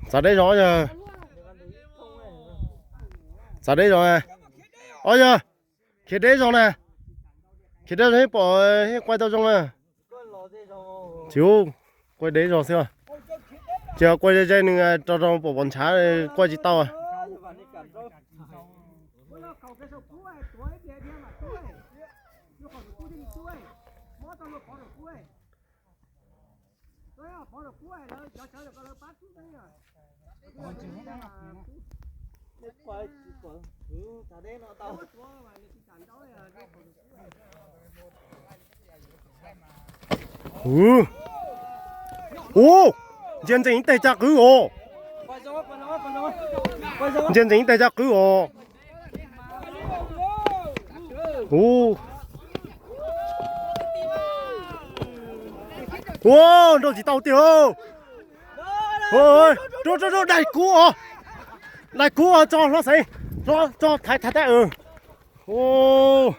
Txav deb zog yog. Txav deb zog. Ob yog, khiav deb zog na. Khiav deb zog pom, quay tau zoo na. Tsis, quay deb zog xwb. Ces quay ze nws rau rau pom pom ntshav, quay tsis tau. Ua, ntsia ntxeev ib teg caj qwb os. Ntsia ntxeev ib teg caj qwb os. Ua, nrau tsis tau tiag. Daig kub os. Daig kub os, tso hlob xeev, tso thaiv thaiv tag. Ua,